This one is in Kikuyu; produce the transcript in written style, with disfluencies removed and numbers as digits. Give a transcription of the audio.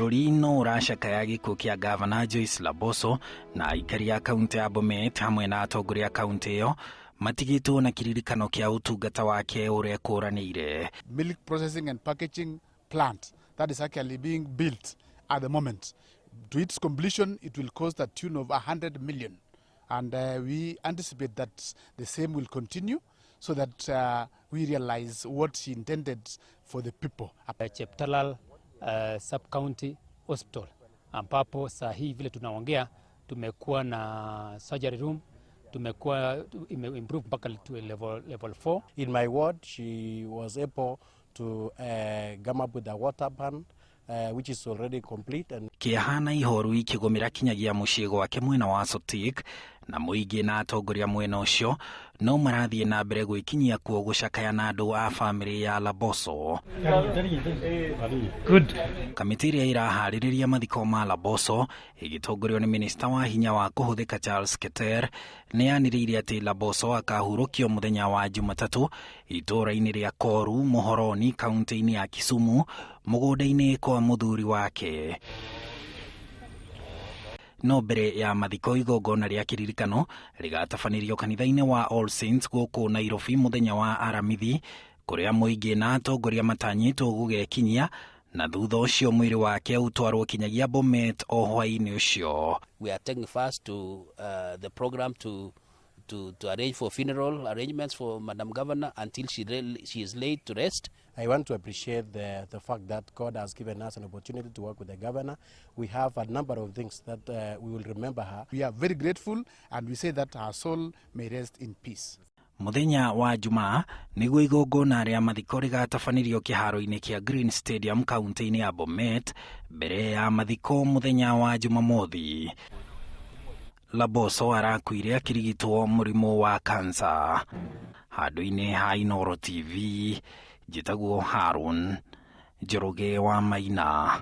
Bũrũri no ũracakaya gĩkuũ kĩa Gavana Joyce Laboso na aikari a kaunti ya Bomet hamwe na atongoria a kaunti ĩyo matigĩtwo na kĩririkano kĩa ũtungata wake ũrĩa ekũranĩire. Milk processing and packaging plant that is actually being built at the moment. To its completion, it will cost a tune of 100 million. And we anticipate that the same will continue so that we realize what he intended for the people. Cheptalal Sub-County Hospital ambapo saa hii vile tunaongea tumekuwa na surgery room, tumekuwa ime-improve mpaka to level 4. In my ward, she was able to come up with a water pump which is already complete and Kĩeha na ihoru ikĩgũmĩra kinyagia mũciĩ gwake mwena wa Sotik na mũingĩ na atongoria mwena ũcio no marathiĩ na mbere gwĩkinyia kuo gũcakaya na andũ a bamĩrĩ ya Laboso. Kamĩtĩ ĩrĩa ĩraharĩrĩria mathiko ma Laboso ĩgĩtongorio nĩ minista wa hinya wa kũhũthĩka Charles Keter nĩ yanĩrĩire atĩ Laboso akahurũkio mũthenya wa Jumatatũ itũũra-inĩ rĩa Koru Mũhoroni kaunti-inĩ ya Kisumu mũgũnda-inĩ kwa mũthuri wake. No mbere ya mathiko igongona rĩa kĩririkano rĩgatabanĩrio kanitha-inĩ wa All Saints gũkũ Nairobi mũthenya wa Aramithi kũrĩa mũingĩ na atongoria matanyĩtwo gũgekinyia na thutha ũcio mwĩrĩ wake ũtwarwo kinyagia Bomet o hwaĩ-inĩ ũcio. We are taking first to the program to arrange for funeral arrangements for Madam Governor until she is laid to rest. I want to appreciate the fact that God has given us an opportunity to work with the governor. We have a number of things that we will remember her. We are very grateful and we say that her soul may rest in peace. Mũthenya wa Jumaa nĩguo igongona rĩa mathiko rĩgatabanĩrio kĩharo-inĩ kĩa Green Stadium kaunti-inĩ ya Bomet mbere ya mathiko mũthenya wa Jumamothi. Laboso arakuire akĩrigitwo mũrimũ wa kansa. Handũ-inĩ ha Inooro TV, njĩtagwo Harun Njoroge wa Maina.